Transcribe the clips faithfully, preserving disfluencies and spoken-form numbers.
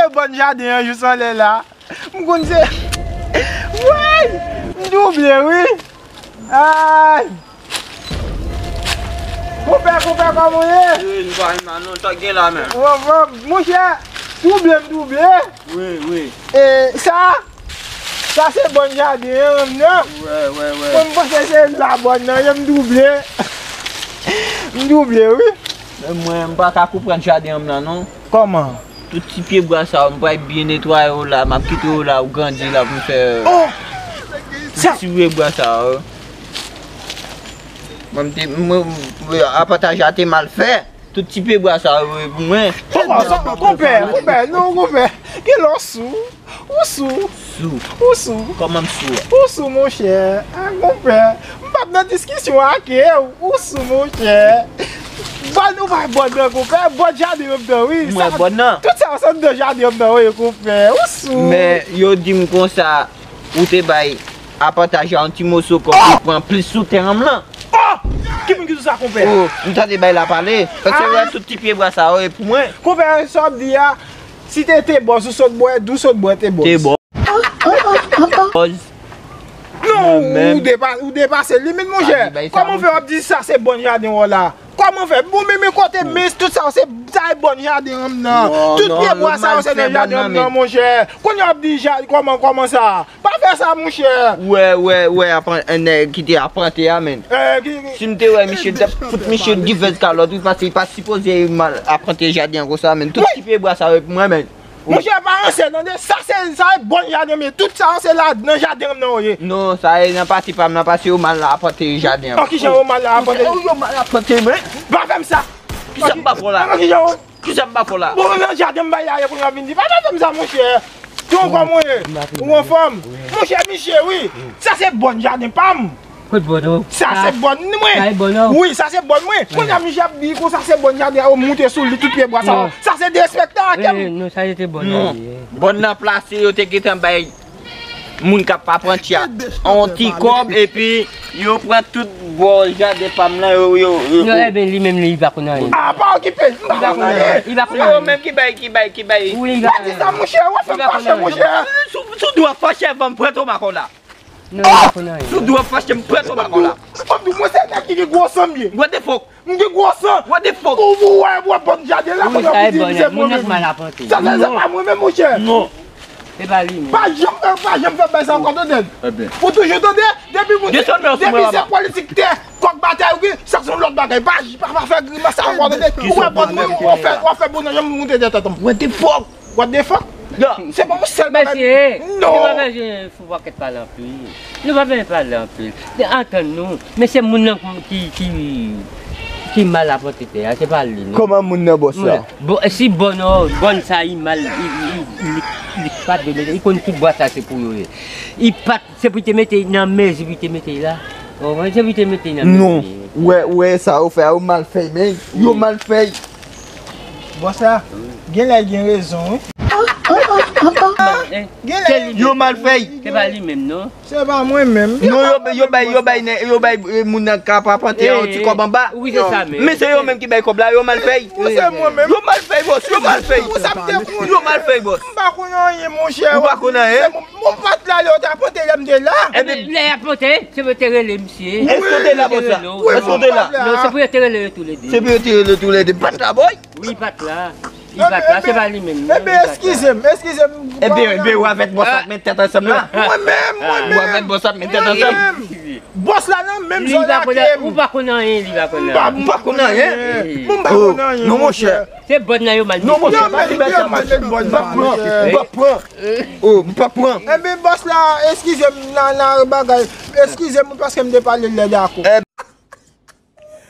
Bòn jaden an jis anlè la. M konn se. Woy! M double, wi. Ay! Konpè, konpè, kòman w ye? Wi, nou pa mal non, sa k gen la menm? Wòp, wòp. Monchè, double, m double. Wi, wi. E sa, sa se bòn jaden an, non? Wè, wè, wè. Mwen, m panse se la bòn nan ye, m double. M double, wi. Men mwen, m pa ka konprann jaden an m nan, non. Kòman? Tout ti pye bwa sa yo, m pral byen netwaye yo la, m ap kite yo la, ou grandi la pou m fè, oh! Tout ti pye bwa sa yo. Mwen, m te, mwen, mwen, apataj la te mal fè. Tout ti pye bwa sa yo, e pou mwen. Konpè, konpè, konpè, non, konpè. Gen lè w sou, ou sou. Sou. Ou sou. Kòman m sou? Ou sou, monchè. A, konpè. M p ap nan diskisyon ak ou, ou sou, monchè. Bòn ou pa bòn nan, konpè. Bòn jaden an m nan, wi. Mwen bòn nan. Tout sa yo se nan jaden an m nan, wi, konpè. Ou sou. Men yo di m konsa, ou te bay apataj la yon ti moso kòb pou pran plis sou tè an m lan. Oh! Ki moun ki di w sa, konpè? Oh, m tande bay la pale. Paske wè tout ti pye bwa sa yo e pou mwen. Konpè, sa w ap di a, si te te bòz, ou sot bwè, di w sot bwè te bòz. Te bòz. Bòz. Non, ou depa-, ou depase limit, monchè. Kòman w fè w ap di sa se bòn jaden w la? Kòman w fè? Bon, men, men kote, men tout sa yo se, sa e bòn jaden an m nan. Tout pye bwa sa yo se nan jaden an m nan, monchè. Kounye a w ap di ja-, kòman, kòman sa? Pa fè sa, monchè. Wè, wè, wè, apan-, nèg ki te apante a, menn. Si m te wè misye, m t ap fout misye divès kalòt, wi, paske li pa sipoze mal apante jaden an konsa, menn. Tout ti pye bwa sa yo pou mwen, menn. Monchè, pa ranse, tande. Sa se, sa e bòn jaden, men tout sa yo se la, nan jaden an m nan yo ye. Non, sa e nan pati pa m nan, paske yo mal apante jaden an. An kijan yo mal apante? Yo mal apante, menn. Pa fè m sa. Kisa m pa fè w la? An kijan yo Kisa m pa fè w la? Bon, nan jaden m bay la, yo pou n vin di. Pa, pa fè m sa, monchè. Ti yon kòm ou ye? Ou anfòm? Monchè, misye, wi. Sa se bòn jaden pa m. Kot bòn ou? Sa se bòn mwen. Sa e bòn ou? Wi, sa se bòn mwen. Kounye a, misye ap di konsa se bòn jaden a, yo moute sou li, tout pye bwa sa. Sa se derespektan ak m. Non, sa se te bòn ou ye. Bòn nan plase, yo te gentan bay moun k ap apranti a yon ti kòb, epi yo pran tout bò jaden pa m nan, yo, yo, yo. Non, ebyen, li menm, li pa konn anyen. A, pa okipe l, m pa konn anyen. Li pa konn anyen. Se yo menm ki bay, ki bay, ki bay. Wi, li pa konn anyen. Pa di sa, monchè, w ap fè m fache, monchè. Si w, si w dwe fache, ban m pran tonmak w la. Non, li pa konn anyen. Si w dwe fache, m pran tonmak w la. Mwen se nèg ki gen gwo san m ye. What the fuck? M gen gwo san. What the fuck? Ou, ou wè, ou wè bòn jaden la, kounye a pou di se mwen menm. Sa, sa, se pa mwen menm, monchè. Non. Se pa li menm. Pa janm, pa janm fè bay sa ankò, tande. Ou toujou tande, depi moun, depi se politik tè, kòk batay, wi, sa se yon lòt bagay. Pa, pa, pa fè grimas sa ankò, tande. Ou wè bòn mwen, w ap fè, w ap fè bòn nan janm moute nan tèt mwen. What the fuck? What the fuck? Se pa yon sèl bagay. Mesye, nou pa bezwen fou pakèt pale anpil. Nou pa bezwen pale anpil. Antann nou. Men se moun nan ki, ki, ki mal apòte tè a, se pa li, non. Kòman moun nan bòs la? Bon, si bòn, bòn sa, li mal, li, li, li, li pa dwe mete, li konn tout bwa sa se pou yo ye. Li pa t, se pou li te mete nan mezi pou li te mete la. Ou konprann? Se pou li te mete nan mezi. Non. Ou wè, ou wè sa yo fè a, yo mal fè, men. Yo mal fè. Bòs la, genlè gen rezon, wi. Genlè. Yo mal fè. Se pa li menm, non. Se pa mwen menm. Non, yo, yo bay, yo bay, yo bay, eh, moun nan k ap apante a yon ti kòb anba. Wi, se sa menm. Men se yo menm ki bay kòb la, yo mal fè. Wi, se mwen menm. Yo mal fè, bòs, yo mal fè. Yo mal fè, bòs. M pa konn anyen, monchè. Ou pa konn anyen? Bon, m pa t la lè yo t ap apante, lè m te la. Ebyen, lè y ap apante, se pou yo te rele misye. Èske w te la, bòs la? Èske w te la? Non, se pou yo te rele yo toulede. Se pou yo te rele toulede. M pa t la, bòy. Wi, li pa t la. Li pa t la, se pa li menm, non. Ebyen, eskize m, eskize m. Ebyen, ebyen, ou avèk bòs la ap met tèt ansanm la. Mwen menm, mwen menm. Ou avèk bòs la ap met tèt ansanm. Bòs la nan menm zòn ak m. Ou pa konn anyen, li pa konn anyen. M pa konn anyen. Mwen m pa konn anyen, non, monchè. Se bòn nan yo mal mete. Non, monchè, pa di bèt sa, monchè. M p ap pran. M p ap pran. Oh, m p ap pran. Ebyen, bòs la, eskize m, nan, nan bagay. Eskize m, paske m te pale lè dakò.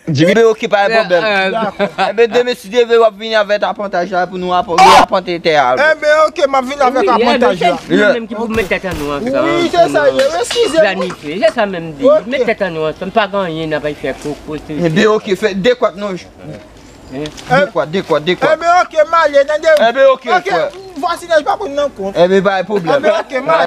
Ebyen, oke, pa gen pwoblèm. Ebyen, demen, si Dye vle, w ap vini avèk apantaj la pou nou apan-, nou apante tè a. Ebyen, oke, m ap vini avèk apantaj la. Wi, ebyen, se nou menm ki pou met tèt an nou ansanm. Wi, se sa, eskize m. Planifye, se sa menm di. Met tèt an nou ansanm, pa gen anyen n ap fè koko. Ebyen, oke, fè dekwat nou. Dekwa, dekwa, dekwa. Ebyen, oke, m ale, tande. Ebyen, oke, frè. Vwazinaj pa konn nan kont. Ebyen, pa gen pwoblèm. Ebyen, oke, m ale.